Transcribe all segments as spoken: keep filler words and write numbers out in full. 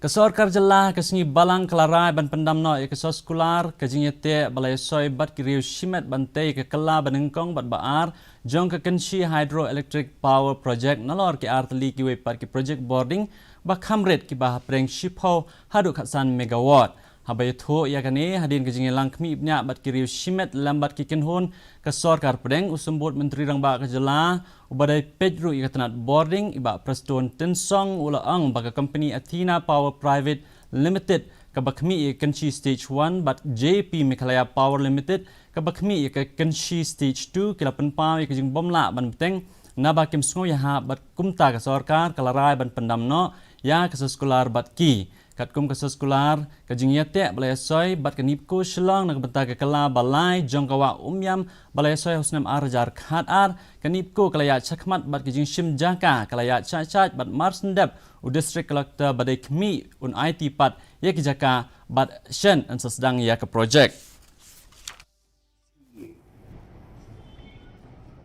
Ka sorkar jylla ka sngi Balang ka la rai ban pyndam noh ïa ka soskular ka jingïateh ba la ïasoi bad ki riew shimet ban tei ka kylla ba nyngkong bad ba ar jong ka Kynshi Hydroelectric Power Project nalor ki ar tylli kiwei pat ki project bording ba kham rit kiba ha pdeng shiphew haduh khatsan megawatt. Haba ïathuh ïa kane hadien ka jingïalang khmih bniah bad ki riew shimet lem bad ki kynhun ka sorkar pdeng, u Symbud Myntri Rangbah ka jylla uba dei peit ruh ïa ka tnat bording, i Bah Prestone Tynsong, u la ong ba ka company Athena Power Private Limited kaba khmih ïa ka Kynshi Stage one bad J P Meghalaya Power Limited kaba khmih ïa ka Kynshi Stage two ki la pynpaw ïa ka jingbymlah ban bteng naba kim sngewbha bad kumta ka sorkar ka la rai ban pyndam noh ïa ka soskular bad ki. Katkum ka soskular, ka jingïateh ba la ïasoi bad ka NEEPCO Shillong na ka bynta ka kylla ba lai jong ka wah Umiam ba la ïasoi ha u snem ar hajar khatar, ka NEEPCO ka la ïaid shakhmat bad ka jingshim jaka, ka la ïaid shah shah bad mar shen dep u District Collector ba dei khmih un aiti pat ïa ki jaka bad shen yn sa sdang ïa ka project.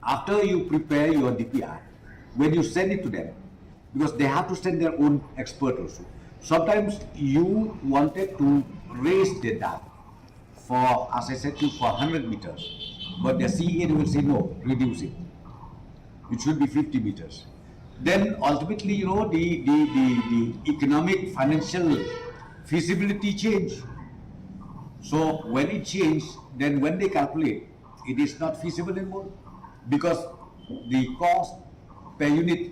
After you prepare your D P R, when you send it to them, because they have to send their own expert also. Sometimes you wanted to raise the dam for, as I said to you, for one hundred meters, but the C E A will say, "No, reduce it. It should be fifty meters." Then ultimately, you know, the, the, the, the economic financial feasibility change. So when it changed, then when they calculate, it is not feasible anymore because the cost per unit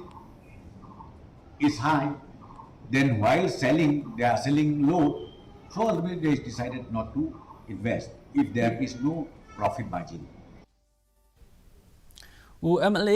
is high. Then while selling, they are selling low. So ultimately, they decided not to invest if there is no profit margin. U M L A